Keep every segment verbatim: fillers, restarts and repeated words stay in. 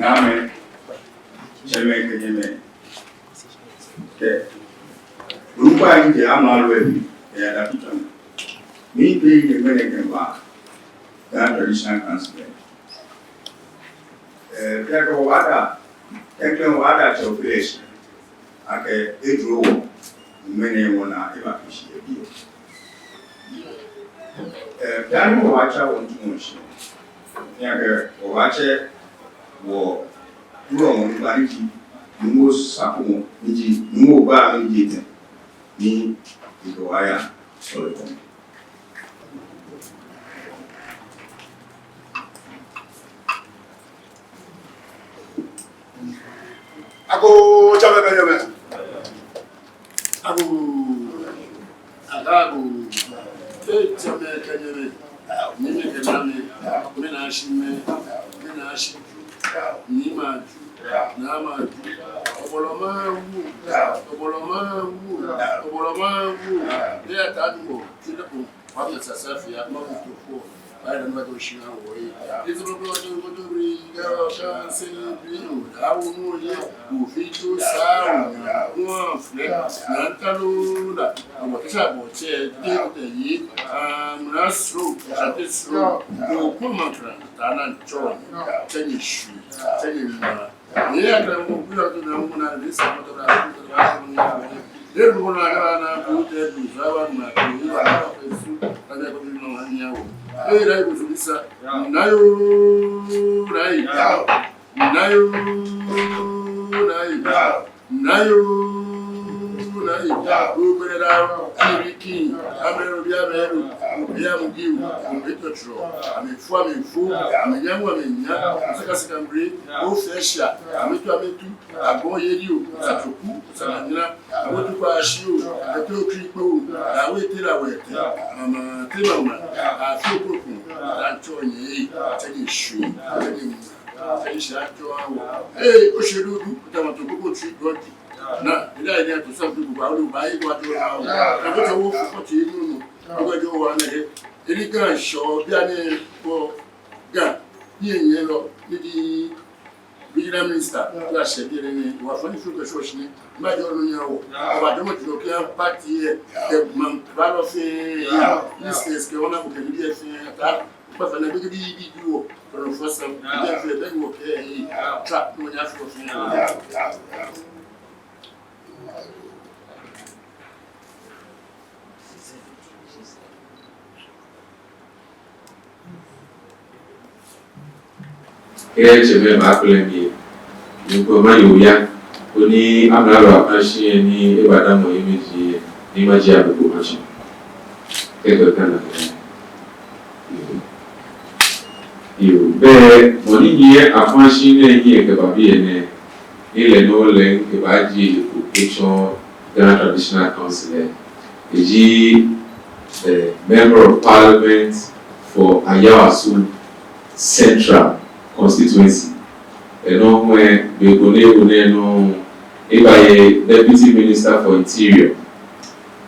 Naamɛi, tsɛmɛi kɛ nyɛmɛi. Kɛ, onukpai ni jɛ amralo lɛ mli, kɛ yada kuta mli. Miikpee nyɛ ŋmɛnɛ kɛba Ga Traditional Council lɛ. Ɛɛ, bianɛ wɔbaada, klɛŋklɛŋ wɔbaada Tsɛ Ofe lɛ shi akɛ edro wɔ, ŋmɛnɛ wɔna eba kɛ shi yɛ biɛ. Ɛɛ, dani wɔbaatsa wɔnitsumɔ shishi, bianɛ wɔbaatsɛ wɔ wulɔmɔ onukpa ni ji Numo Sakumɔ, ni ji Numo Ba, ni ji etɛ, ni ekɛ wɔ aya sɔlemɔ. Agoo, tsɛmɛi kɛ nyɛmɛi. Agoo. Agoo, agoo. Ee, tsɛmɛi kɛ nyɛmɛi. Nyɛmɛi kɛ naamɛi. Mɛni ashi mɛi. Mɛni ashi Ju. Nii ma Ju. Naa ma Ju. Obɔlɔ ma wu. Obɔlɔ ma wu. Obɔlɔ ma wu. Ee, ata dumo. Kida ko. Wata sasa fia, ma mu to ko. Ba da numa to shi na wo yi. Isi bro bro to ko to ri ga shan se bi o. Da wo mu ye. Wo fi to sa wo. Wo fle. Na ta lo da. Wo ta sa bo che de de yi. Ah, muna so, sa te so. Wo ko ma tra. Ta na cho. Tsɛ nyɛ shwɛ. Tsɛ nyɛ ma. Ni ya kra mu kula tu na mu na ni sa mo to na mu na. Ni mu na kra na ku te du sa wa ma ku ni wa na ku su. Ka ne ko ni no han ya wo. Ee, rai ku su ni sa. Na yo, rai. Na yo, rai. Na yo, rai. Ku bere da. Ki bi ki. Amero bi amero. Bi amu ki. Ku bi to tro. Amɛ fu amɛ fu. Amɛ nya mu amɛ nya. Sika sika mbre. O fesha. Amɛ tu amɛ tu. Agoo yeli o, sa toku, sa na nyina, awo tu kwa shi o, eto kri kpo o, awo ete la wete, mama te mama, afi okpokpo, da ntsɔ nyɛ, tsɛ nyɛ shwɛ, tsɛ nyɛ mu, tsɛ nyɛ shi atsɔ awo. Ee, oshɛ dudu, ta ma to koko tri dɔnti. Na, ila ila to sa dudu ba, olu ba yi kwa to na o. Na ko ta wo fo ti nu nu, ko jo wa na he. Eli kan sho, bianɛ ko, ga, ni nyɛ lɔ, ni di Regional Minister, ya shɛ biɛ nɛɛ, wa fani fulu kɛ sɔ shi ni, ma jɔ nu nya wo. Wa jɔ ma jɔ kɛ party yɛ, kɛ man, ba lɔ fɛɛ, ya, ministers kɛ wɔna ko kɛ ni biɛ fɛɛ, ta, ba fana bi bi bi wo, kono fosa, biɛ fɛɛ, bɛ wo kɛ, trap, no nya fɛɛ fɛɛ. Kɛ tsɛmɛi ba kpɛlɛ mi, ni ko ma yo ya, koni amralo Akwashi ni eba damɔ yɛ miji, ni maji abu ko mashi. Kɛ ko kana. Yoo, bɛ, mɔ ni nyiɛ Akwashi nɛɛ nyiɛ kɛba biɛ nɛɛ, ni lɛ nɔŋŋ lɛ kɛba ji eko etsɔ Ga Traditional Council lɛ. Eji, eh, Member of Parliament for Ayawaso Central Constituency. Lɛ nɔŋŋ hu, be ko nɛɛ ko nɛɛ nɔŋŋ, ebaye Deputy Minister for Interior.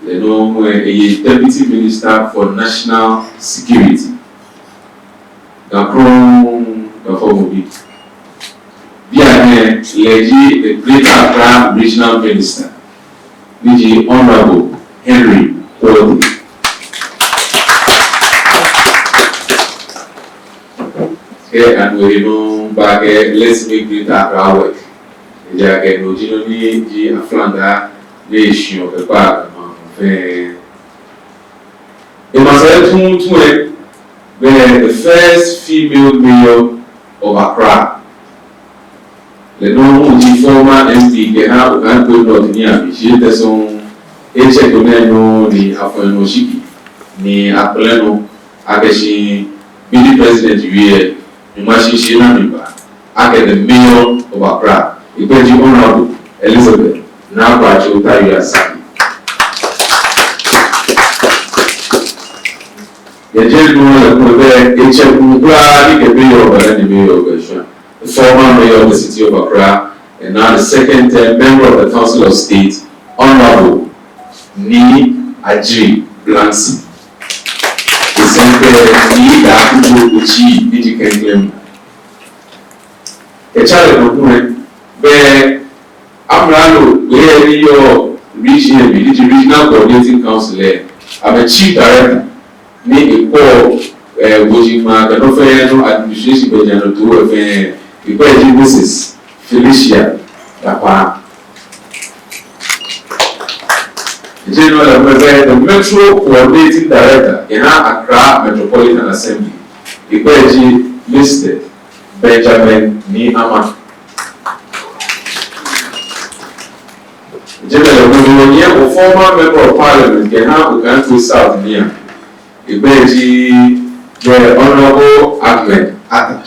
Lɛ nɔŋŋ hu, eye Deputy Minister for National Security. Ga krɔŋŋ, Ga fɔmɔ bi. Bianɛ lɛ ji the Greater Accra Regional Minister, ni ji Honourable Henry Quartey. Kɛ anu he nɔ ba kɛ, let's make Greater Accra work. Ejaakɛ no ji nɔ ni ji aflaŋaa ni eshiɔ kɛkpaa maŋ fɛɛ. Emasɛi tuuntu lɛ, the first female mayor of Accra. Lɛ nɔŋŋ hu ji former M P kɛha Okaigbo North ni abi shi etɛ sɔŋŋ, etsɛ ko nɛɛ nɔ ni afɔ enɔ oshiki. Ni akpɛlɛ nɔ akɛ shi beni president wie lɛ, ni mashishi na mi ba akɛ the mayor of Accra, egbɛi ji Honorable Elizabeth Naa Kwatsoe Otayi Asare. Yɛ jɛi nɔ lɛ, kɛ be etsɛ kuu kwraa ni kɛ mayor ba lɛ, ni mayor ba shwa, the former mayor of the city of Accra, and now the second term member of the Council of State, Honorable Nii Adjei Blangse. Esɛɛ kɛ Nii Daa Kudwo Otsi ni ji klɛŋklɛŋ mɔ. Kɛtsɔ lɛ nɔŋŋ lɛ, be amralo gbɛ ni yɔɔ region lɛ mli, ni ji Regional Coordinating Council lɛ, amɛ chief director ni ekwɛɔ, eh, woji ŋmaa kɛ nɔ fɛɛ nɔ administration gbɛjianɔtoo lɛ fɛɛ, egbɛi ji Missus Felicia Dapaah. Jɛi nɔ lɛ, amɛbɛ the Metro Coordinating Director kɛha Accra Metropolitan Assembly, egbɛi ji Mister Benjamin Nii Armah. Jɛmɛ lɛ, amɛbɛ wɔnyɛmi former Member of Parliament kɛha Okantui South nɛɛ, egbɛi ji the Honorable Ahmed Atta.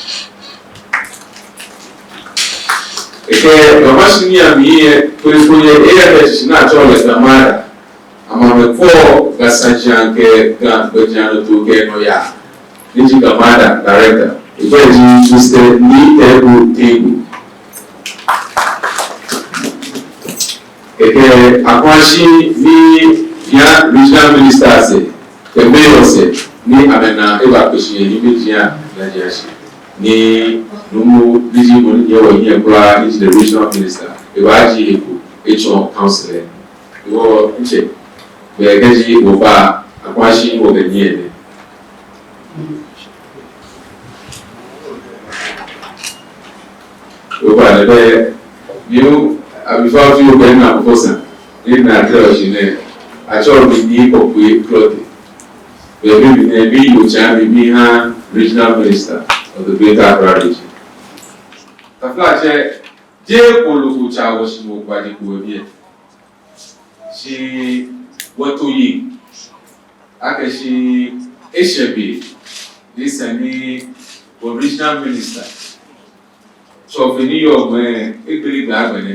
Ekɛ Ga Mashi nɛɛ mli yɛ kpele kpele yɛ eya kɛ shishi ni atsɛɔ lɛ Gamada. Amɛ amɛkwɛɔ Ga saji kɛ Ga gbɛjianɔtoo kɛ nɔyaa, ni ji Gamada director, egbɛi ji Mister Nii Tetteh Tetteh. Kɛkɛ Akwashie ni ji regional minister lɛ kɛ mayor lɛ, ni amɛnaa eba kpe shi yɛ ni be ji a na ji a shi. Ni Nuumo ni ji mɔ ni ji wɔnyɛ kwraa ni ji the regional minister, ebaaji eko etsɔɔ council lɛ. Wɔtsɛ, be kɛji wɔba Akwashie wɔkɛ nyiɛ nɛ. Wɔba lɛ be, ni abifao fio be na mfosa, ni na tɛ oshi nɛ, atsɛɔ mi Nii Kɔkɔe Klɔte. Be bi mi nɛ, miyɔɔ tsɛ mi miha regional minister of the Greater Accra region. Taflatsɛ, jeee kpɔlɔ ko tsa wɔ shi wɔkpa je ko wɔ biɛ. Shi wɔto yi akɛ shi eshɛ be ni esa ni wɔ regional minister, tsɔfe ni yɔɔ mɛi egbele gbɛ agbɛnɛ,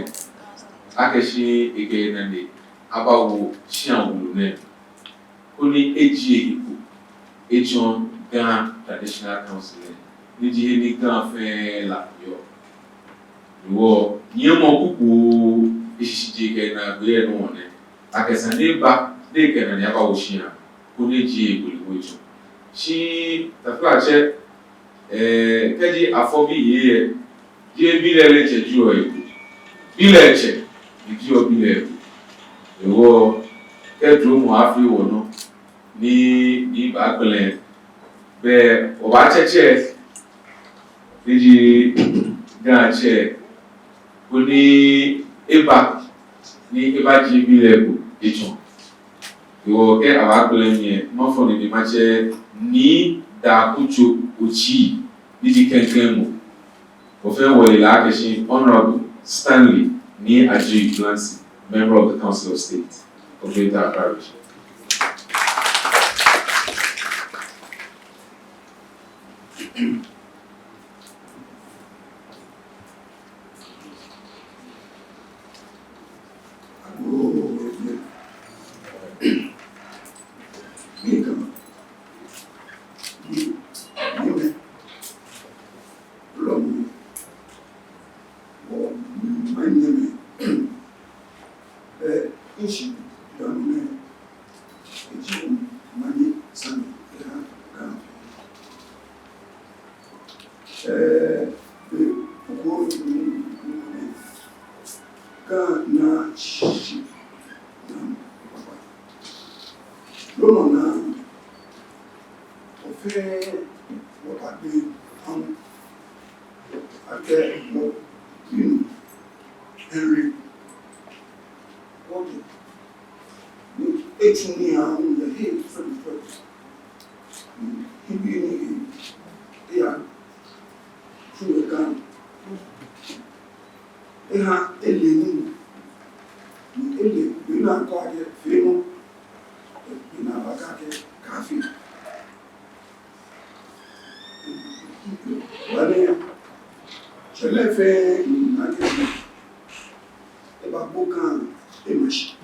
akɛ shi ekɛ enane abawo shia wulu nɛɛ, koni ejie eko etsɔɔ Ga Traditional Council lɛ, ni ji he ni Ga fɛɛ la yɔɔ. Ni wɔnyɛmɔ kuku eshishijee kɛ naagbee lɛ nɔ nɛ, akɛ esa ni eba ni ekɛ enane abawo shia, koni ejie eko lɛ etsɔɔ. Shi taflatsɛ, eh, kɛji afɔ bi yei lɛ, jeee bi lɛ lɛ tsɛ jieɔ eko. Bi lɛ tsɛ ni jieɔ bi lɛ eko. Hewɔ kɛ duromɔ afee wɔnɔ ni, ni baakpɛlɛ, be wɔbaatsɛ tsɛ ni ji Ga tsɛ, koni eba ni ebajie bi lɛ eko etsɔɔ. Hewɔ kɛ abaakpɛlɛ mi lɛ, mafɔ nine matsɛ Nii Daa Kudwo Otsi ni ji klɛŋklɛŋ mɔ. Wɔfɛɛ wɔle lɛ akɛ shi Honorable Stanley Nii Adjei Blangse, Member of the Council of State of Greater Accra Region. Wulɔmɔ, wɔmanyɛmɛi, be ni shi dɔŋŋ nɛ, eji omanye sane eha Ga. Eh, be kuku ni, ni, ni, Ga naa shishi naa papa. Lɔmɔ naa, wɔfɛɛ wɔkpaa be aŋ akɛ mɔ binu Henry Ojo. Ni etsu nii aŋ yɛ he fɛɛ fɛɛ. Ni ebi ni eya tsu yɛ Ga. Eha ele nii. Ni ele, be ni akɛɔ akɛ feemɔ. Be ni abakɛɛ akɛ ka Afi. Bani, tsɛmɛi fɛɛ, akɛ, ebabo Ga, ema shi.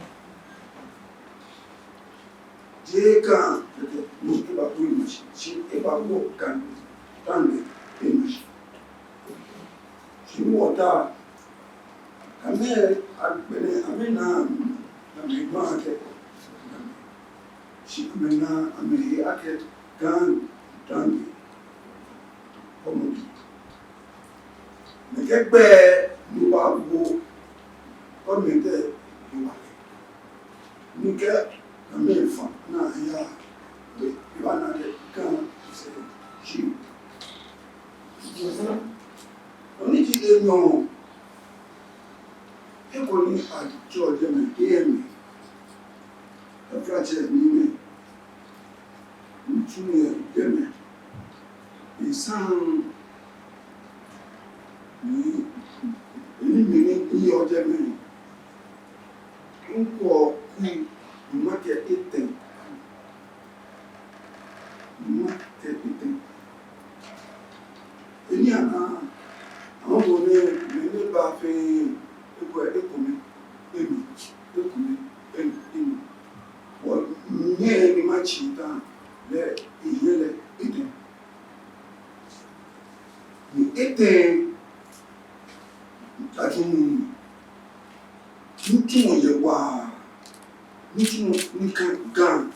Jeee Ga, kɛkɛ, ni ebabo ema shi. Shi ebabo Ga, Ga, ema shi. Shi wɔta, amɛ, agbɛnɛ, amɛna, amɛgba akɛ. Shi amɛna, amɛhe akɛ Ga, Ga, kɔmɔ bi. Nɛkɛ gbɛi ni wɔbo, kɔmɔ tɛ, ni wɔle. Ni kɛ amɛfa naa ya, ebaana akɛ Ga sɛɛ shi. Nɔ ni ji enyɔ, eko ni atsɛɔ jɛmɛ, eyɛ mli. Taflatsɛ ni mli. Ŋtsu yɛ jɛmɛ. Esaŋ ni, ni mli ni eyɔɔ jɛmɛ. Ŋkwɛ ku ni makɛɛ etɛ. Ni makɛɛ etɛ. Eni ana, amɛ bɔ ni, mɛi ni ba fɛɛ, eko, ekome, emi, ekome, emi, emi. Wɔ, nyɛ ni matsi ta, lɛ, eyɛ lɛ, etɛ. Ni etɛ, atsɔɔ mi. Nitsumɔ yɛ waa. Nitsumɔ ni ka Ga.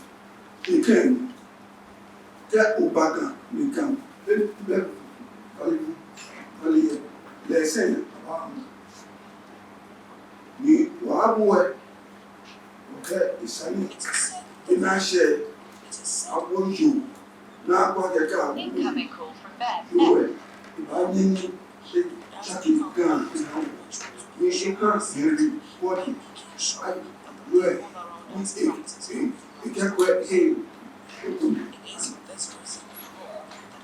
Ekɛɛ, kɛ oba Ga, ni Ga. Be, be, fali, fali yɛ. Lɛ sɛɛ, aba. Ni wɔbu ɛ. Okɛ esa ni ena shɛ awo yoo na akwa kɛkɛ awo yoo ɛ, ebaanyɛ ni etsake Ga ena wɔ. Ni esa ni wɔkɛ ayoo ɛ ni e, e, ekɛkwɛ e, ekome.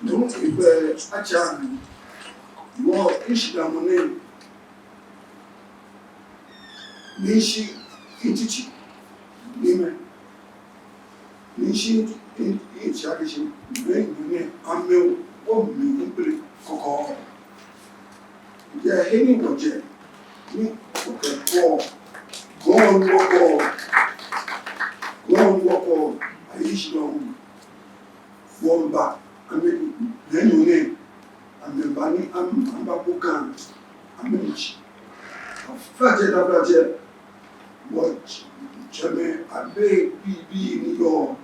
No egbɛ atsa mi. Wɔ eshidamɔ nɛ. Ni shi ntiti ni mɛ. Ni shi ntiti akɛ shi mɛi ni amɛ wɔ mli ni kpele kɔkɔ. Yɛ he ni wɔjɛ ni wɔkɛ kɔ gɔŋ wɔkɔ gɔŋ wɔkɔ ayi shi lɔ. Wɔmiiba, amɛ, lɛ nɔ nɛ, amɛba ni, am, amɛbabo Ga, amɛmashi. Taflatsɛ, taflatsɛ, wɔtsɛmɛi abɛ bibii ni yɔɔ,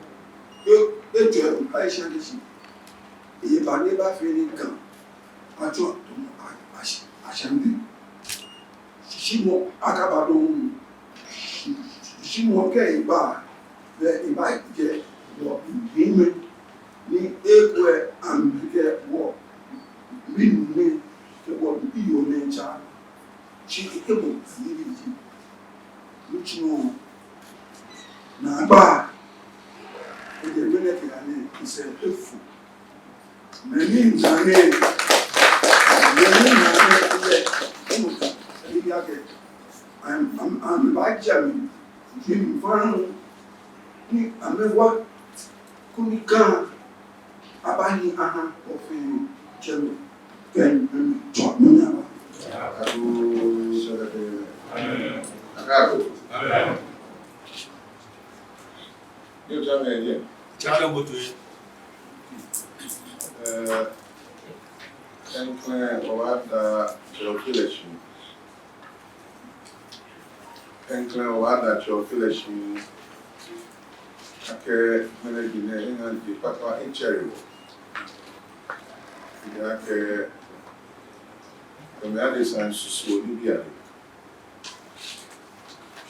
e, etsɛ, Aisha kɛ shi, eba ni ebafee ni Ga, atsɔ, a, a, Ashanti. Shishimɔ akaba dɔŋŋ. Shishimɔ kɛ eba, bɛ ebaajɛ wɔbimɛi ni ekwɛ amɛ kɛ wɔbii nɛɛ kɛ wɔbii yoo nɛɛ tsa. Shi kɛ bɔ ni eji. Nitsumɔ naagba. Ejɛ mɛnɛ kɛ anɛ, esɛɛ efo. Mɛni nane, mɛni nane lɛ, ɔmɔ ta, ebi akɛ, am, am, amɛbaja mi, ni mifaŋ, ni amɛwa, koni Ga, abahi aha, ofi, jɛmɛ, kɛ, mɛni, tsɔ, mɛni aba. Akado, sɛkɛtɛ, akado. Yoo, tsɔɔmɔ yɛ. Tsɔɔmɔ bote. Ɛɛ, klɛŋklɛŋ wɔbaada Tsɛ Ofe lɛ shi. Klɛŋklɛŋ wɔbaada Tsɛ Ofe lɛ shi. Akɛ ŋmɛnɛ gbi nɛɛ eha je kpakpa etsɛre wɔ. Ejaakɛ kɛ mɛi adesa susuɔ nibii ade.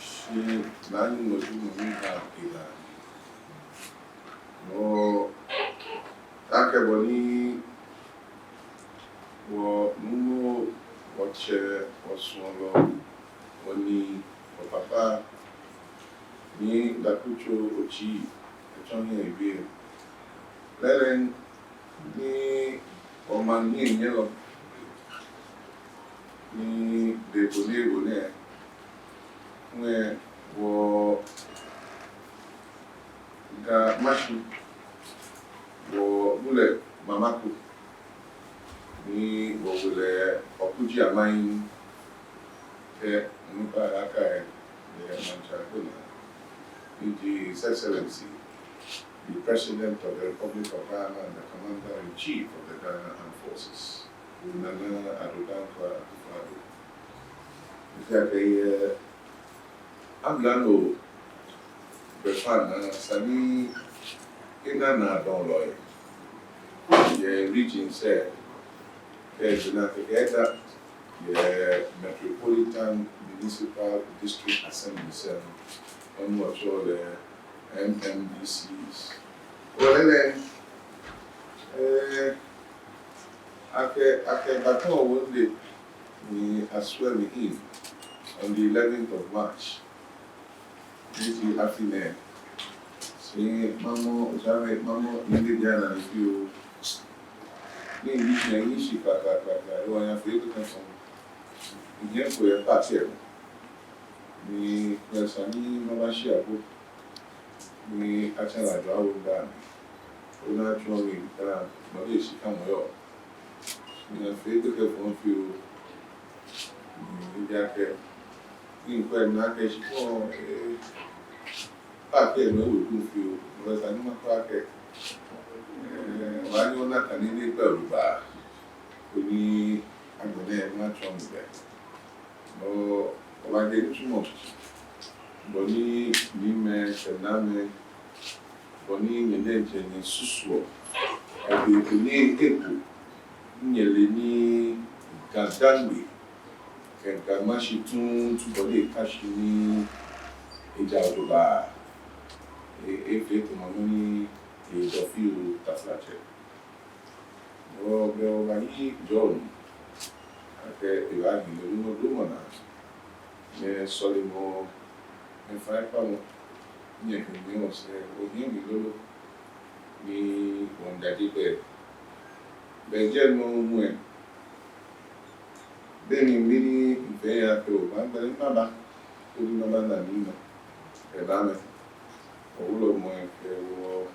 Shi naa ni nɔ ji nɔ ni ha eda. No, akɛ bɔ ni wɔ Nuumo, wɔtsɛ, wɔsuɔlɔ, wɔnii, wɔpapa, Nii Dakucho Otsi, etsɔ hiɛ ewie. Lɛɛlɛŋ, ni wɔmaŋ hiɛnyiɛlɔ, ni be ko ni ebo nɛɛ, ŋmɛnɛ wɔ Ga Mashi, Wɔwu lɛ Mama Ku, ni wɔwu lɛ Ɔkuji Amain, kɛ onukpa lɛ aka yɛ maŋtsɛ ko naa, ni ji His Excellency, the President of the Republic of Ghana and the Commander-in-Chief of the Ghana Armed Forces, Nana Addo Dankwa Akufo-Addo. Efee akɛ yɛ amralo gbɛfaŋ naa, esa ni ena naadɔɔlɔi yɛ regions lɛ, kɛ ejɛ naa kɛkɛ eta yɛ Metropolitan Municipal District Assembly lɛ, ni wɔtsɛɔ lɛ M M D Cs. Wɔ lɛ lɛ, eh, akɛ, akɛ Baton Rouge ni a swear me in on the eleventh of March. Ni ji afi nɛɛ. Shi mamɔ, otsɛ mi, mamɔ ni ji ana ni fioo. Ni ji shi, ni ji shi kpakpa, kpakpa, ewɔ ya fee ko tɛŋŋ fɔŋ. Nyɛ ko yɛ party lɛ nɔ. Ni kulɛ esa ni maba shi agbo. Ni atsɛ lɛ ajɔ awo ŋda mli. Ona tsɔ mi ta, mɔ de shi ka mɔ yɔɔ. Ni afee kɛkɛ fɔŋ fioo. Ni ejaakɛ, ni ŋkwɛ naa akɛ shikpɔŋ, eh, party lɛ nɔ ewo duŋ fioo. Ni esa ni makwɛ akɛ, eh, wɔnyɛ wɔna kane ni ekpɛ olu ba. Koni agbɛnɛ matsɔ mi bɛ. Bɔ, wɔbaje nitsumɔ, bɔ ni nyɛmɛi kɛ naamɛi, bɔ ni nyɛ diɛŋtsɛ nyɛsusuɔ, ebe ko ni eko, nyɛle ni Ga-Dangme kɛ Ga Mashie tuuntu bɔ ni eka shi ni eja odo ba, e, efee tamɔ nɔ ni edɔ fioo, taflatsɛ. Wɔ, be wɔbayi John akɛ ebahi lɛ, Nyɔŋmɔ duromɔ naa, nyɛsɔlemɔ, nyɛfaikpamɔ, nyɛkɛ nyɛ wɔsɛɛ, wɔhiɛ mi lolo, ni wɔŋda je gbɛ. Be jɛ nɔ ŋwɛ, be ni mi ni mifee ya kɛ o, magbɛ ni maba, koni mabana nii nɔ, kɛ naamɛi, wulɔmɛi kɛ wɔ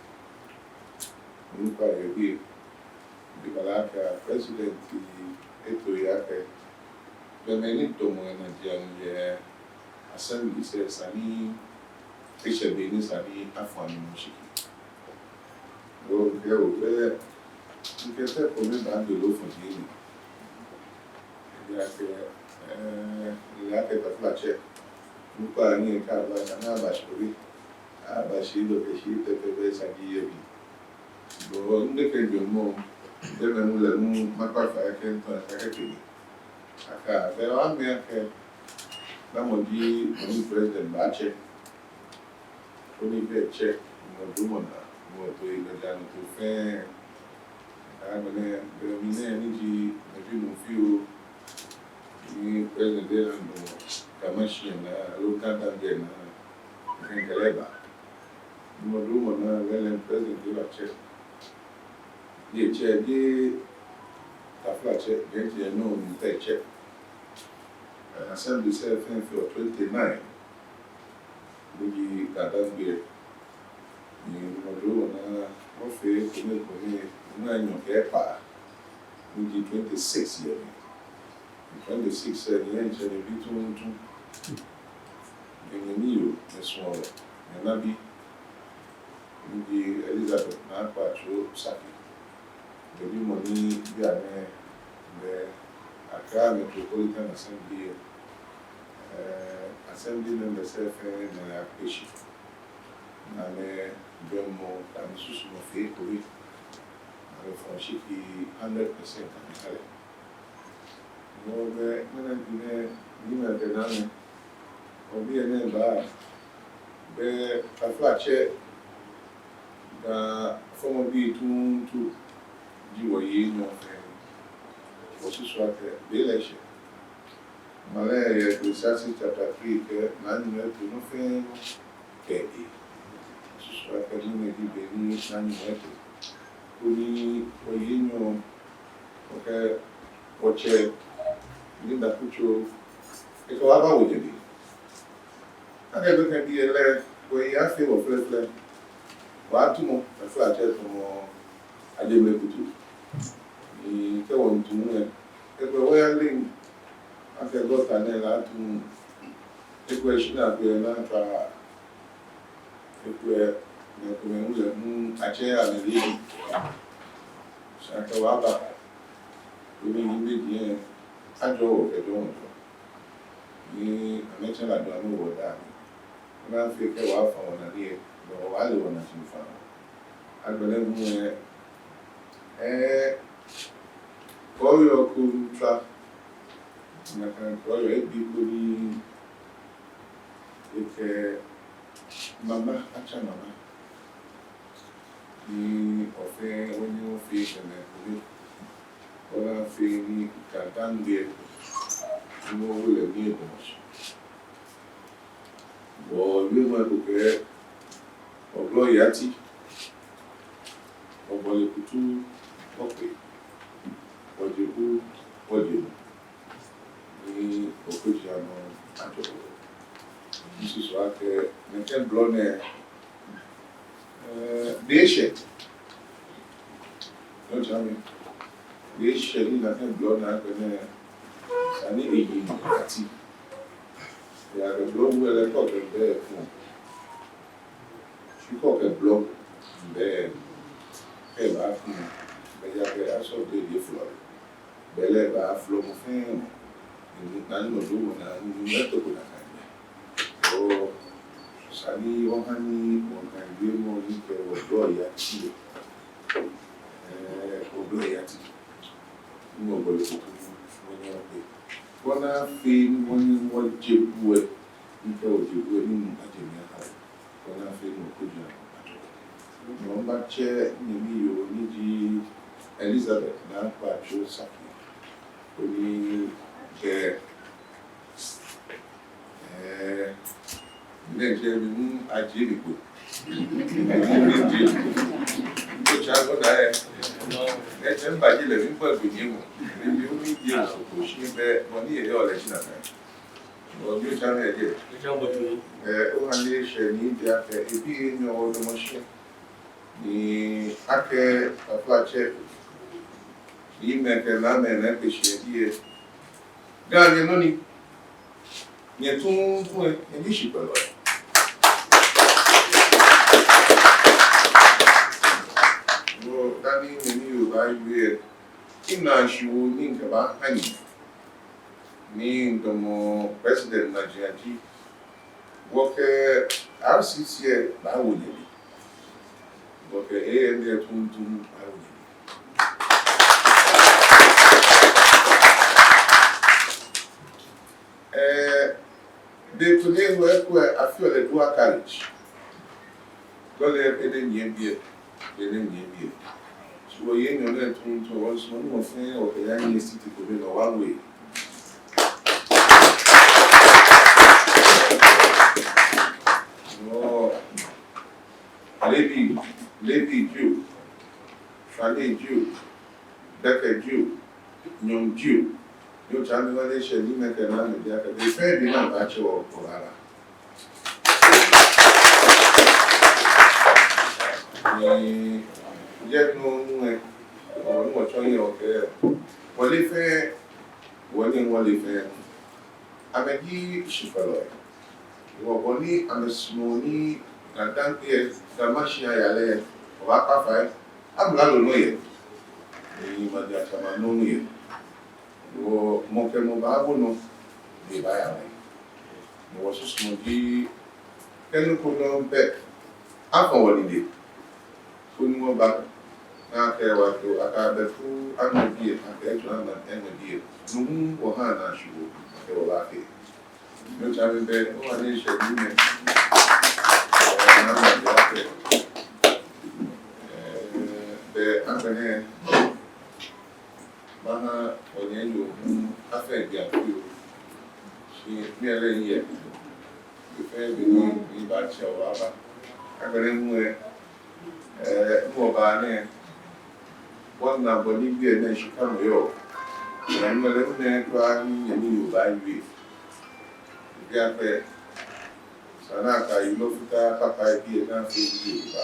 onukpai yɛ biɛ. Ebalaa akɛ president eto he akɛ, be mɛi ni damɔ enajiaŋ yɛ assembly lɛ, esa ni eshɛ be ni esa ni afɔ amɛ nɔ shiki. Bo mikɛɛ o, be mikɛɛ tɛ ko ni baaje loo fɔji ni. Ejaakɛ, eh, ejaakɛ taflatsɛ, onukpa ni eka ba, esa ni aba shi obi, aba shi do kɛ shi pɛpɛɛpɛ esa ni eye bi. Bo, nɛkɛ jɔɔmɔ, be mɛi hu lɛ hu makpa fai akɛ ntɔ esa kɛkɛ ni aka, be wa mi akɛ, namɔ ji mɔ ni president baatsɛ, koni be tsɛ, Nyɔŋmɔ duromɔ naa, Nyɔŋmɔ to egbɛjianɔtoo fɛɛ. Agbɛnɛ, be mi nɛɛ ni ji, mɛi bi nɔ fioo, ni president lɛ nɔ, Ga Mashie naa, aloo Ga-Dangme naa, kɛ mikɛ lɛ ba. Nyɔŋmɔ duromɔ naa, lɛɛlɛŋ president lɛ baatsɛ. Ni etsɛ, jeee taflatsɛ, jeee etsɛ nɔ ni etsɛ. Assembly lɛ fɛɛ feɔ twenty-nine. Ni ji Ga-Dangme. Ni Nyɔŋmɔ duromɔ naa, wɔfee kome kome, ni enyɔ kɛ ekpaa. Ni ji twenty-six yɛ mli. Twenty-six lɛ, nyɛ diɛŋtsɛ nyɛbi tuuntu. Nyɛ, nyɛmi yoo, nyɛsuɔlɔ, nyɛnabi, ni ji Elizabeth Naa Kwatsoe Osaky. Eji mɔ ni bianɛ lɛ Accra Metropolitan Assembly, eh, assembly members lɛ fɛɛ naa akpe shi. Ni amɛjwɛŋmɔ kɛ amɛsusumɔ fee ekome. Ni amɛfɔ shiki hundred percent amɛha lɛ. Wɔ be, mɛni ji nɛ, ni mɛi kɛ naamɛi, wɔbii nɛɛ ba, be taflatsɛ, Ga fɔmɔbii tuuntu ji wɔyei enyɔ fɛɛ. Wɔsusuɔ akɛ be lɛ eshɛ. Maŋ lɛ yɛ Ecclesiastes chapter three kɛɛ, naanyomɔ eto nɔ fɛɛ nɔ kɛ eye. Susu akɛ nɛɛ ji be ni naanyomɔ eto. Koni wɔyei enyɔ, wɔkɛ wɔtsɛ, ni da kutso, ekɛ wɔ aba wɔjɛ ni. Akɛ be kɛ biɛ lɛ, wɔyei afee wɔ flɛflɛ. Wɔtumɔ, taflatsɛ tumɔ, Ajemile kutu. Ni kɛ wɔmiitu lɛ, ekolɛ wɔyaleee akɛ gɔta nɛɛ lɛ atuu. Ekolɛ shia ko yɛ nakai, ekolɛ mɛi komɛi lɛ hu atsɛ amɛle. Shi akɛ wɔba, koni nibii lɛ ajɔ wɔ kɛjɛ wɔ. Ni amɛtsɛ lɛ ajɔ amɛ wɔ daa. Ona fɛɛ kɛ wɔfa wɔnane lɛ, no wɔle wɔnane shi fa. Agbɛnɛ hu lɛ, eh, kɔɔyɔɔ ko miitswa. Nakai kɔɔyɔɔ ebi ko ni ekɛ mama, atsɛ mama. Ni wɔfɛɛ wɔnyɛ wɔfee kɛmɛ kome. Ona fɛɛ ni Ga-Dangme, ni wɔwo lɛ ni edamɔ shi. Wɔyɛ mɔ ko kɛɛ, Oblɔ Yati, Obɔle kutu, okpe, Ojebu, Ojenu, ni okpɔji anɔ ajɔ. Misusu akɛ nɛkɛ blɔ nɛɛ, eh, be eshɛ. Nɔ ja mi. Be eshɛ ni nakai blɔ nɛɛ agbɛnɛ, sani eyi nɔ ati. Ejaakɛ blɔ wu lɛ kɔ kɛ be fun. Shi kɔ kɛ blɔ be, kɛ eba fun. Be ejaakɛ asɔ be lɛ flɔ. Be lɛ baaflɔ mɔ fɛɛ mɔ. Ni nɔ ni mɔ do mɔ naa, ni mɛi toko nakai. Oo, sani wɔha ni wɔkɛ wiemɔ ni kɛ Oblɔ Yati. Eh, Oblɔ Yati. Ni Obɔle kutu, wɔnyɛ wɔkpe. Ona fɛɛ ni wɔnyɛ wɔje bu lɛ, ni kɛ wɔje bu lɛ, ni mɔ ajɛ mi aha. Ona fɛɛ ni okpɔji anɔ ajɔ. Ni wɔbaatsɛ nyɛmi yoo ni ji Elizabeth Naa Kpatso Saki. Koni kɛ, eh, nɛkɛ mi hu ajie mi kpo. Ni mi jie. Otsa ko da lɛ. Nɛkɛ mibaaje lɛ mi kpɛ ko nyɛmɔ. Ni mi hu mijie ko shi be mɔ ni yɔɔ lɛ shi nakai. Obi otsa mi ejɛ. Otsa bɔ tu. Eh, oha ni eshɛ ni ebi akɛ, ebi enyɔ odamɔ shi. Ni akɛ afatsɛ. Ni mɛi kɛ namɛi nɛɛ kpe shi yɛ biɛ. Ga nyɛ nɔ ni. Nyɛ tuuntu lɛ, nyɛji shikpɔlɔi. No, dani nyɛmi yoo baawie. Ina shi wɔ ni mikɛbaaha nyɛ. Ni midamɔ President najiaŋ ji, wɔkɛ R C C lɛ baawo nyɛle. Wɔkɛ A N D tuuntu baawo nyɛle. Eh, be ko ni eho ekolɛ afeɔ lɛ dual carriage. Lɔle lɛ enɛ nyiɛ biɛ, enɛ nyiɛ biɛ. Shi wɔyɛ nyɔŋ nɛɛ tuuntu, wɔsumɔɔ ni wɔfɛɛ wɔkɛya nyiɛ seat ko be nɔ one way. No, leebi, leebi jio, shwane jio, gbɛkɛ jio, nyɔɔŋ jio. Ni otsa mi hu ni eshɛ ni mikɛɛ namɛi akɛ be fɛɛ be ni abaatsɛ wɔ, wɔbaaba. Ni yɛ nɔ nɛɛ, wɔ ni wɔtsɔ yɛ wɔkɛ, wɔle fɛɛ, wɔ ni wɔle fɛɛ. Amɛji shikpɔlɔi. Wɔ bɔ ni amɛsumɔɔ ni Ga-Dangme, Ga Mashie aya lɛ, wɔbaakpa fai. Amralo nɔ yɛ. Ni maŋtsɛmɛi anɔ yɛ. Wɔ mɔ kɛ mɔ baabo nɔ, ni ebaaya mli. Ni wɔsusumɔ ji, kɛ nɔ ko nɔ bɛ, afɔ wɔ nine. Koni wɔba, ni akɛ wɔ to, akɛ abɛku, amɛ biɛ, akɛ etsɔ amɛ, amɛ biɛ. Nuumo wɔha naa shi wɔ, akɛ wɔbaafee. Ni otsa mi bɛ, oha ni eshɛ ni mɛ. Eh, naa mɛ biɛ akɛ. Eh, bɛ agbɛnɛ. Maha onyɛ yoo hu afee biɛ akɛ yoo. Shi mi lɛ miyɛ. Be fɛɛ be ni mibaatsɛ wɔbaaba. Agbɛnɛ hu lɛ, eh, ni wɔba nɛɛ, wɔna bɔ ni biɛ nɛɛ shika nɔ yɔɔ. Ni mɛlɛ nɛɛ kpaa ni nyɛmi yoo baawie. Biɛ akɛ, esa ni akɛ yulɔ futaa kpakpa biɛ ni afee biɛ ba.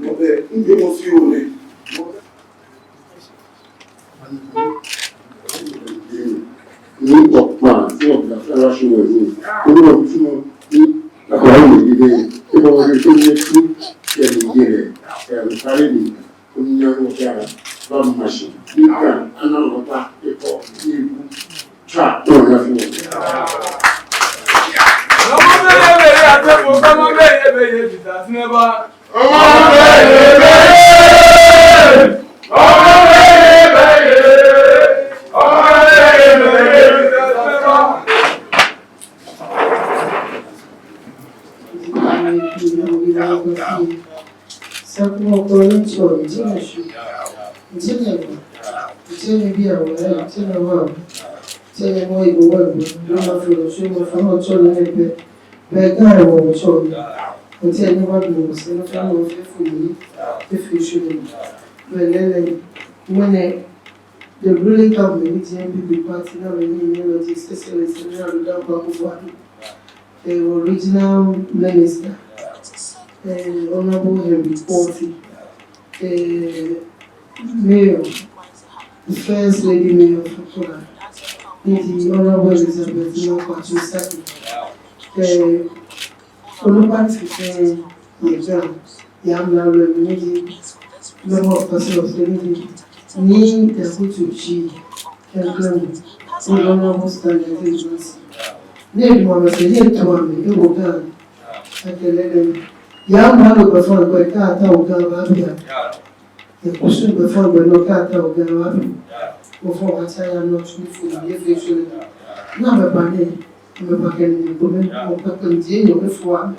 Mɔ bɛ, ŋjɔ mɔ fi o lɛ. Ni okpa, ni obla fara shi wɛ ni. Olu wɔ musu mɔ, ni akɔla ni dide, ebɔ wɔ de to ni tu, kɛ ni yɛlɛ, kɛ ni kale ni, koni ya no kɛ ba mashi, ni ka, ana lɔta, ekɔ, ni eku. Tsa, to ya fi wɔ. Tsɛ nyɛbii awula, tsɛ nyɛwala, tsɛ nyɛmɔ ebo wala, no ma fee lɛ, so ma fee lɛ, tsɔ lɛ nɛ pɛ, bɛ Ga wɔ tsɔ lɛ. Ntɛ ni wa bi wɔ sɛ, no fee lɛ, fee fo yi, fee fo yi so lɛ. Bɛ lɛlɛ, ŋmɛnɛ, the ruling government, the N P P party, na mɛi ni mɛi lɔ ji, sɛ sɛ lɛ sɛ, na lɔ da ba ko fo abi. Eh, original minister, eh, Honorable Henry Quartey, eh, Mayor, the First Lady Mayor of Accra, ni ji Honorable Elizabeth Norquat Osaki, eh, onukpa ni fɛɛ ni yɔɔ Ga, yɛ amralo lɛ mli ni ji, Member of Council of State ni ji, Nii Dakutu Tshie, kɛ Clement, ni Honorable Stanley Agyemang. Ni edamɔ amɛsɛɛ, ni eto amɛ, ewo Ga. Akɛ lɛlɛ, yɛ amralo gbɛfaŋ gbɛ kɛ atao Ga aba biɛ. Yɛ kusum gbɛfaŋ gbɛ nɔ kɛ atao Ga aba biɛ. Wɔfɔ̃ wɔtsɛ ya nɔ tsu ni fo ni efee so lɛ. Ni amɛba nɛɛ, amɛba kɛ nii kome, amɛkpɛkpɛ ni je nyɔ efo amɛ.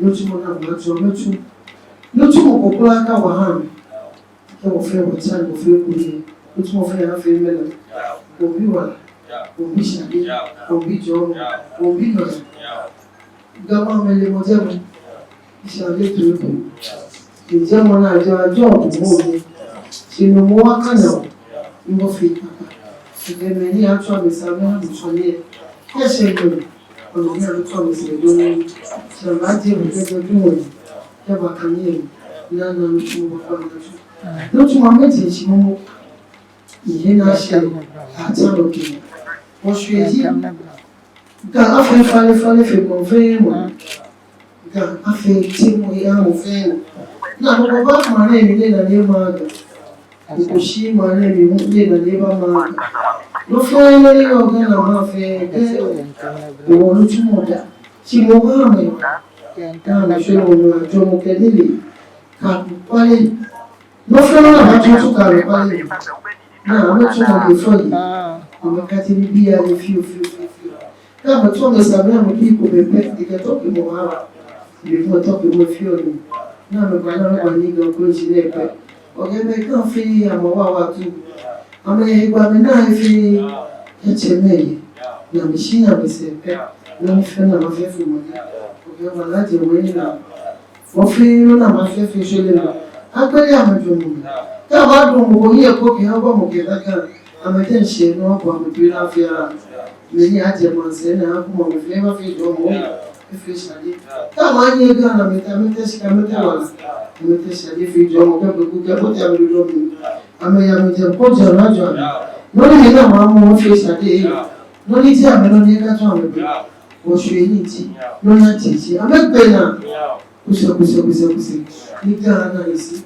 Nitsumɔ ni amɛtsu, amɛtsu. Nitsumɔ ko kwraa kawa ha amɛ. Kɛ wɔ fɛɛ wɔtsa, wɔ fɛɛ kuli. Nitsumɔ fɛɛ afee mɛlɛ. Wɔbi wala, wɔbi shade, wɔbi jɔɔmɔ, wɔbi nɔyaa. Ga maŋ mɛi le mɔ jɛmɛ. Shade to ebu. Ni jɛmɛ naa jɔ, ajɔ bu mɔ ni. Shi no mɔ wa kana o. Ni mɔ fee kaka. Shi kɛ mɛi ni atswa mi sa mɛi amu tsɔ ni. Kɛ shɛ jɔ. Ɔnɔ ni atswa mi sa jɔ ni. Shi ma je bu kɛ jɔ bi mɔ ni. Kɛ ba kani. Na na nitsumɔ ba kpa na tsu. Nitsumɔ mɛi ti shi mɔ mɔ. Ni he na shɛ. Atsa lɔ kɛ. Wɔshwie ji. Ga afee falefale fe mɔ fɛɛ mɔ. Ga afee tsimɔ ya mɔ fɛɛ mɔ. Ni mɔ ko baa maŋ nɛɛ mli ni ena ni ema Ga. Mɔ ko shi maŋ nɛɛ mli hu ni ena ni ema Ga. Nɔ fɛɛ nɔ ni yɔɔ Ga naa mli fɛɛ kɛ. Wɔ nitsumɔ da. Shi mɔ ha amɛ. Ni amɛshwie mɔ nɔ ajɔɔ mɔ kɛ nilee. Ka kpale. Nɔ fɛɛ nɔ ni abaatsu ka lɛ kpale. Ni amɛtsu amɛ fɔ yi. Amɛkate nibii ahe fioo, fioo, fioo, fioo. Ni amɛtsu amɛsɛɛ amɛ, amɛbi ko pɛpɛ, ekɛ tɔpi mɔ wa. Bi ko tɔpi mɔ fioo ni. Ni amɛba ni amɛba ni Ga klo ji nɛɛ pɛ. Okɛ mɛi kɛ fɛɛ amɛwa wa tu. Amɛhe gba amɛna he fɛɛ. Etsɛ mɛi. Ni amɛshi ni amɛsɛɛ pɛ. Ni amɛfee ni amɛfee fo mɔ ni. Okɛ wala jɛ mɔ ni na. Wɔ fɛɛ nɔ ni amɛfee fee shwɛ lɛ nɔ. Agbɛnɛ amɛjɔɔmɔ. Kɛ abaajɔɔ mɔ ko yɛ ko kɛ abɔ mɔ kɛ kaka. Amɛteŋ shɛ nɔ ko amɛbi lɛ fɛɛ. Mɛi ni ajɛ maŋsɛɛ ni akuma amɛ fɛɛ ba fɛɛ jɔɔmɔ. Efee shade. Kɛ amɛnyɛ Ga naa amɛtee, amɛtee shika, amɛtee wala. Amɛtee shade fɛɛ jɔɔmɔ kɛ bɛ ku kɛ bɔ ti amɛdɔdɔ mli. Amɛya amɛjɛ ko jɛ naa jɔ amɛ. Nɔ ni yɛ naa amɛmɔ fɛɛ shade. Nɔ ni ji amɛnɔ ni eka tɔ amɛ bɛ. Wɔshwie ni ji. Nɔ ni ji ji. Amɛgbɛ naa. Kusɛ, kusɛ, kusɛ, kusɛ. Ni Ga naa esi.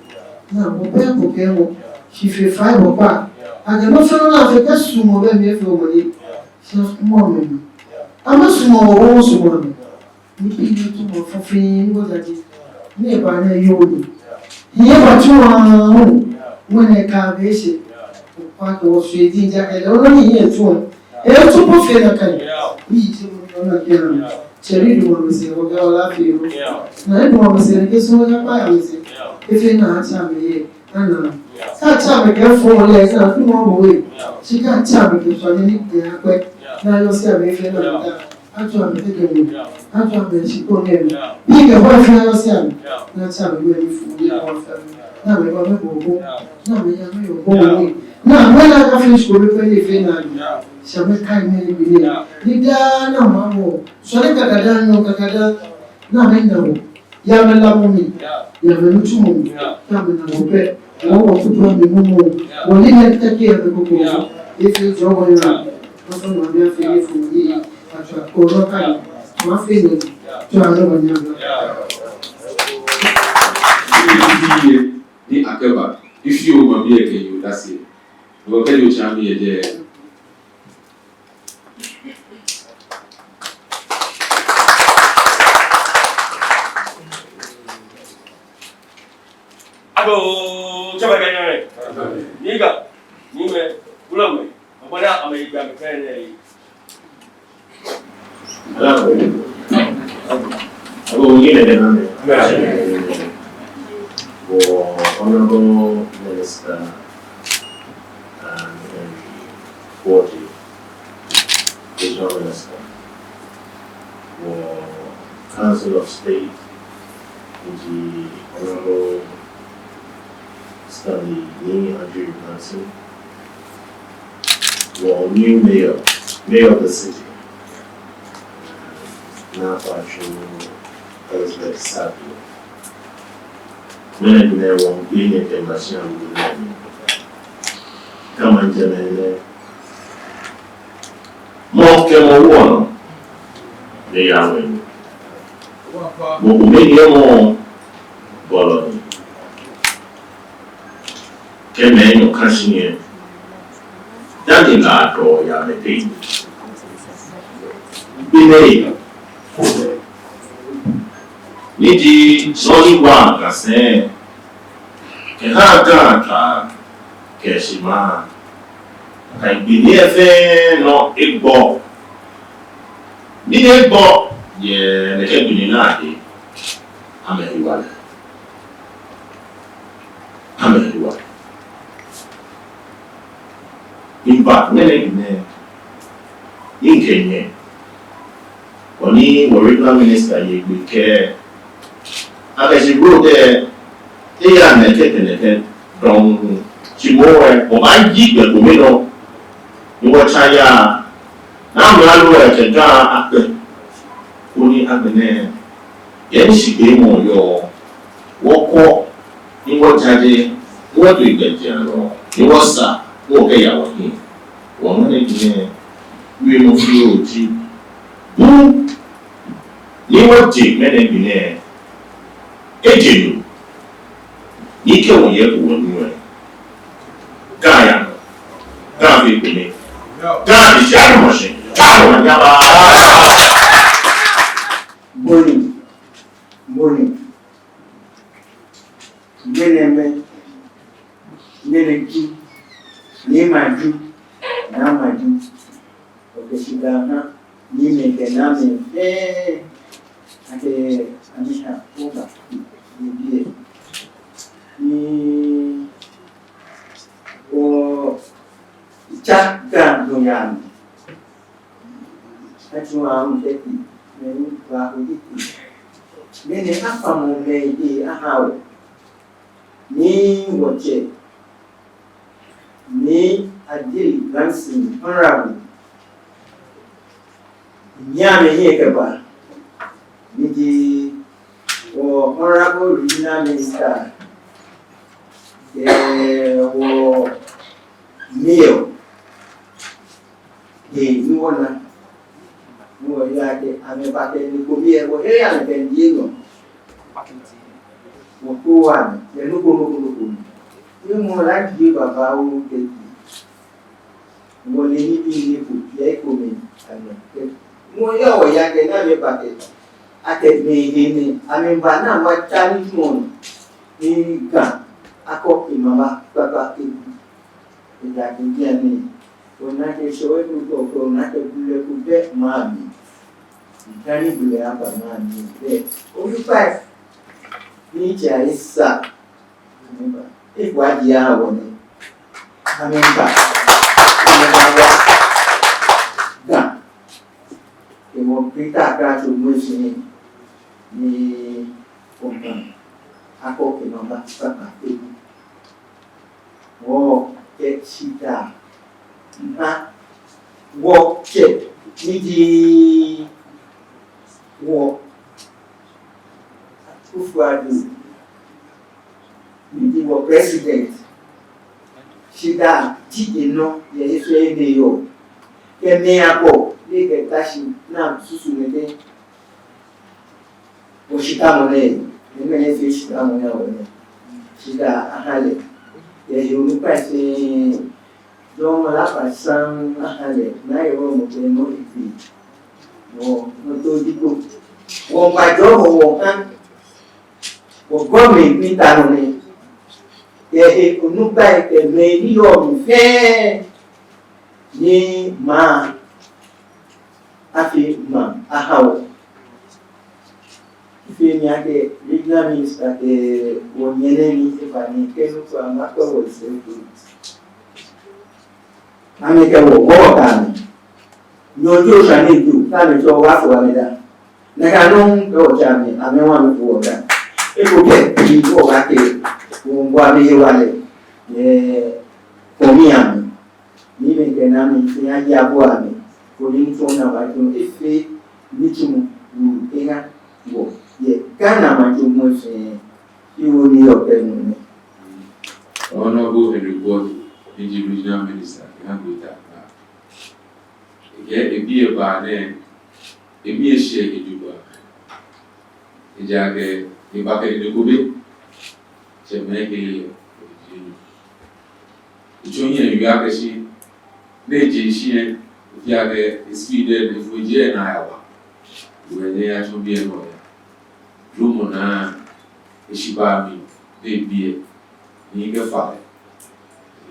Ni mɔ pɛ ko kɛ mɔ. Shi fee fai bɔ kpa. Akɛ nɔ fɛɛ nɔ ni afee kɛ suɔmɔ bɛ mli efee mɔ ni. Shi mɔ mɛi. Amɛsumɔ wɔ, wɔsumɔ amɛ. Nibii ni tsumɔ fɔfɛɛ ni wɔjaje. Ni eba ni yɔɔ ni. Ni eba tsumɔ hu. Ŋmɛnɛ ka be shi. Okpa kɛ wɔshwie ji jakɛ lɛ. Ɔnɔ ni yɛ tsumɔ. Etsu po fɛɛ nakai. Ni ji mɔ nɔ na kɛ na. Tsɛ ni damɔ amɛsɛɛ, wɔ Ga wala fɛɛ. Na edamɔ amɛsɛɛ ni kɛ sumɔ ya kpa ya amɛsɛɛ. Efee ni atsa amɛ yɛ. Ana. Kɛ atsa amɛ kɛ fɔ lɛ, kɛ na damɔ amɛ we. Shi kɛ atsa amɛ kɛ sɔ ni ni kɛ akpɛ. Ni ayɔse amɛ fɛɛ na ta. Atswa amɛ kɛkɛ mli. Atswa amɛ shikpɔŋ lɛ mli. Bi kɛ bɔ fɛɛ ayɔse amɛ. Ni atsa amɛ we ni fo ni bɔ fɛɛ. Ni amɛba amɛbɔ bo. Ni amɛya amɛyɔɔ bo ni. Ni amɛna ka finish ko be pɛ ni fɛɛ na. Shi amɛkai mɛi ni bi ni. Ni daa ni amɛbɔ. Sɔle kakada nɔ kakada. Ni amɛna bo. Yɛ amɛlamɔ mli. Yɛ amɛnitsumɔ mli. Yɛ amɛnamɔ pɛ. Wɔ wɔ kutu amɛ mumɔ. Wɔ ni lɛ tɛki amɛ koko. Efee jɔɔmɔ ya. Wɔsɔ nɔ ni afee ni fo ni. Atswa kɔrɔ kai. Mafee ni. Tswa nɔ ni. Ni akɛba. Ifi o ma bi ekɛ yoo dase. Wɔkɛ yoo tsa mi yɛ jɛ. Agoo, tsɛmɛi kɛ nyɛmɛi. Nii Ga, niimɛi, wulɔmɛi. Abɔle amɛyi gba mi fɛɛ nɛɛ. Agoo, nii lɛ dɛ na mɛ. Wɔ Honorable Minister, um, Quartey, Regional Minister, wɔ Council of State, ni ji Honorable Stanley Nii Adjei Brunson, wɔ new mayor, mayor of the city, Naa Kwatsoe Elizabeth Sackville. Mɛnɛ ji nɛɛ wɔŋkpee nyɛ kɛmiiba shia lɛ mli. Kɛ maŋtsɛmɛi nɛɛ, mɔ kɛ mɔ woɔ nɔ, ni eyaa ŋwɛi. Mɔ ko mɛni emɔ bɔlɔ ni. Kɛ mɛi enyɔ ka shi nyɛ, dani lɛ adɔ ya mɛi pɛ. Bi nɛɛ, ni ji nɔ ni wa Ga sɛɛ, kɛha Ga ta kɛ shi ma. Akɛ gbi nɛɛ fɛɛ nɔ egbɔ. Ni egbɔ yɛ nɛkɛ gbi nɛɛ naa he. Amɛhewalɛ. Amɛhewalɛ. Miba ŋmɛnɛ gbi nɛɛ, ni mikɛ nyɛ, wɔ ni wɔ Regional Minister ye gbɛ kɛ, akɛ shi road lɛ, eyaa nɛkɛ kɛ nɛkɛ dɔŋŋ, shi moŋ lɛ, wɔbaayi gbɛ kome nɔ, ni wɔtsa yaa, ni amralo lɛ kɛ Ga akpɛ, koni agbɛnɛ, yɛ ni shigbeemɔ yɔɔ, wɔkwɛ, ni wɔjaje, ni wɔto gbɛjianɔ, ni wɔsaa, ni wɔkɛya wɔhiɛ. Wɔ ŋmɛnɛ gbi nɛɛ, wiemɔ fioo ji, bu ni wɔje ŋmɛnɛ gbi nɛɛ, eje nɔ, ni kɛ wɔye ko wɔnu lɛ, Ga yaa nɔ, Ga fee ekome, Ga ni shi anumɔ shi, Ga nɔ ni aba. Boni, boni. Ŋmɛnɛ mɛi, ŋmɛnɛ ji, ni maju, ni amaju. Okɛ shidaa ha, ni mɛi kɛ namɛi, eh, akɛ, amɛha, oba, ni biɛ. Ni, o, tsa Ga nɔ yaa nɔ. Atsu aŋ kɛkpe, mɛi ni ba ko kɛkpe. Mɛni afamɔ mɛi de aha wɔ. Ni wɔtsɛ, Nii Adjei Brunson, Honorable. Nyɛmɛi ni kɛba. Ni ji wɔ Honorable Regional Minister. Kɛ wɔ Mayor. Hei ni wɔna, ni wɔyakɛɛ amɛba kɛ nɔ ko mli yɛ wɔhe, amɛkɛ nii yɛ nɔ. Wɔkɔ wa ni, kɛ nɔ ko nɔ ko nɔ ko mli. Ni mɔ lɛ ji babaoo kɛji. Wɔle nibii ni ko, yɛ ekome, amɛkɛ. Mɔ yɛ wɔyakɛɛ ni amɛba kɛ. Akɛ mɛi hei ni, amɛba ni amɛtsa nii mɔ. Ni Ga, akɔ emama, kpakpa, ebu. Ejaakɛ bianɛ, ona akɛ shɔwɛ ko kɔkɔ, ona akɛ bulɛ ko bɛ maŋ mli. Ŋkani bulɛ aba maŋ mli bɛ. Onukpai, ni tsɛ esa. Amɛba. Eko aji aha wɔ nɛ. Amɛba. Amɛba. Ga. Ewɔ Greater Accra Autonomous Region ni, ni okan akɔ emama papa ewu. Wɔkɛ shidaa ha wɔtsɛ ni ji wɔ Akufo-Addo ni ji wɔ President. Shidaa ji enɔ yɛ efee ni yɔɔ. Kɛ mɛi abɔ ni kɛ tashi na susu nɛkɛ. Wɔshidaa mɔ nɛ, ni mɛi nɛɛ fɛɛ shidaa mɔ nɛ wɔ nɛ. Shidaa aha lɛ. Yɛ he onukpai fɛɛ, jɔɔmɔ lɛ aba saŋŋ aha lɛ, ni ayɛ wɔ mɔ kɛ nɔ ekpe. Wɔ, nɔ to di ko. Wɔŋgba jɔɔmɔ wɔha. Wɔ government ni ta nɔ nɛ. Yɛ he onukpai kɛ mɛi ni yɔɔ mli fɛɛ. Ni maŋ afee maŋ aha wɔ. Efee mi akɛ regional minister kɛ wɔnyɛmimɛi ni eba ni kɛ nɔ ko ama kpɛ wɔ sɛɛ ko. Amɛkɛ wɔ, wɔ wɔkɛɛ amɛ. Nyɔŋ ji oshwane ju, kɛ amɛtsɛ wɔ wɔfo amɛ daa. Nakai nɔŋŋ kɛ wɔtsɛ amɛ, amɛ hu amɛfo wɔ daa. Eko pɛ, ni wɔbaakɛɛ, wɔmiibo amɛ hewalɛ, yɛ kɔmi amli. Ni amɛkɛ naa amɛfee ayi abua amɛ. Koni nitsumɔ ni abaatsu, efee nitsumɔ, wu, eha wɔ. Yɛ Ghana maŋ jɔɔmɔ fɛɛ, iwo ni yɔɔ kɛ nu nɛ. Honorable Henry Boadu, ni ji Regional Minister, eha Greater Accra. Ekɛɛ ebiɛ baa nɛɛ, emii eshɛ ejuba. Ejaakɛ eba kɛ nine ko bɛ, tsɛmɛi kɛ lɛ, etsɔ hiɛ ewie akɛ shi, ni eje shishi lɛ, efee akɛ espeed lɛ, efo eje lɛ naa yawa. Wɛ ni eyatsɔ biɛ nɔ ya. Dromɔ naa, eshi baa mli, ni ebiɛ, ni ekɛfa lɛ.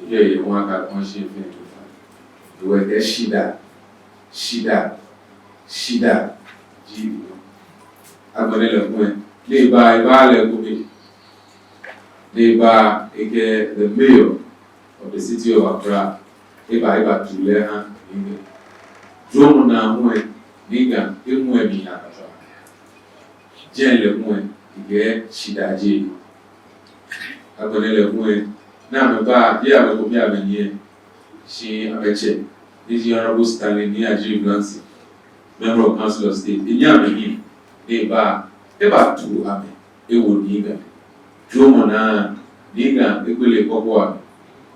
Ekɛɛ yɛ ŋwa ka kɔn shi efee ekɛfa lɛ. Ewɛ ekɛɛ shidaa, shidaa, shidaa ji. Agbɛnɛ lɛ kulɛ, ni eba, eba lɛ kome. Ni eba ekɛ the mayor of the city of Accra, eba, ebatuu lɛ eha Nii Ga. Dromɔ naa hu lɛ, Nii Ga, emu emli akatwa. Jɛi lɛ hu lɛ, ekɛɛ shidaa ji. Agbɛnɛ lɛ hu lɛ, ni amɛba, yɛ amɛkome amɛnyiɛ, shi amɛtsɛ, ni ji Honorable Stanley Nii Adjiri Blancy, Member of Council of State, enyɛ amɛhiɛ, ni eba, ebatuu amɛ, ewo Nii Ga. Dromɔ naa, Nii Ga, egbele kɔkɔ amɛ,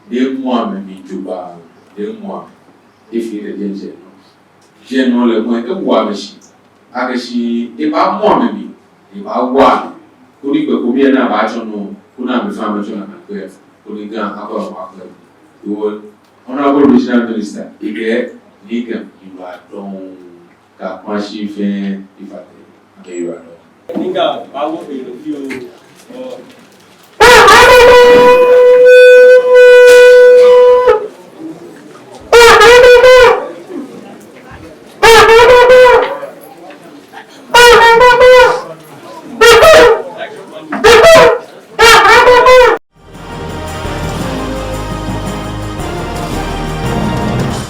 ni emɔ amɛmli jogbaŋŋ, ni emɔ amɛ, efee lɛ jɛi jɛi nɔ. Jɛi nɔ lɛ hu lɛ, ewo amɛ shi, akɛ shi ebaamɔ amɛmli, ebaawo amɛ. Koni gbɛ ko bɛ ni abaatsɔ nɔ, koni amɛfɛɛ amɛtsɔ nakai gbɛ, koni Ga akɔ amɛ akɔ. Ewɔ, Honorable Regional Minister, ekɛɛ Nii Ga yiwaladɔŋŋ, kɛ akpa shi fɛɛ, efata, amɛyiwaladɔŋŋ. Nii Ga, baawo ehe fioo.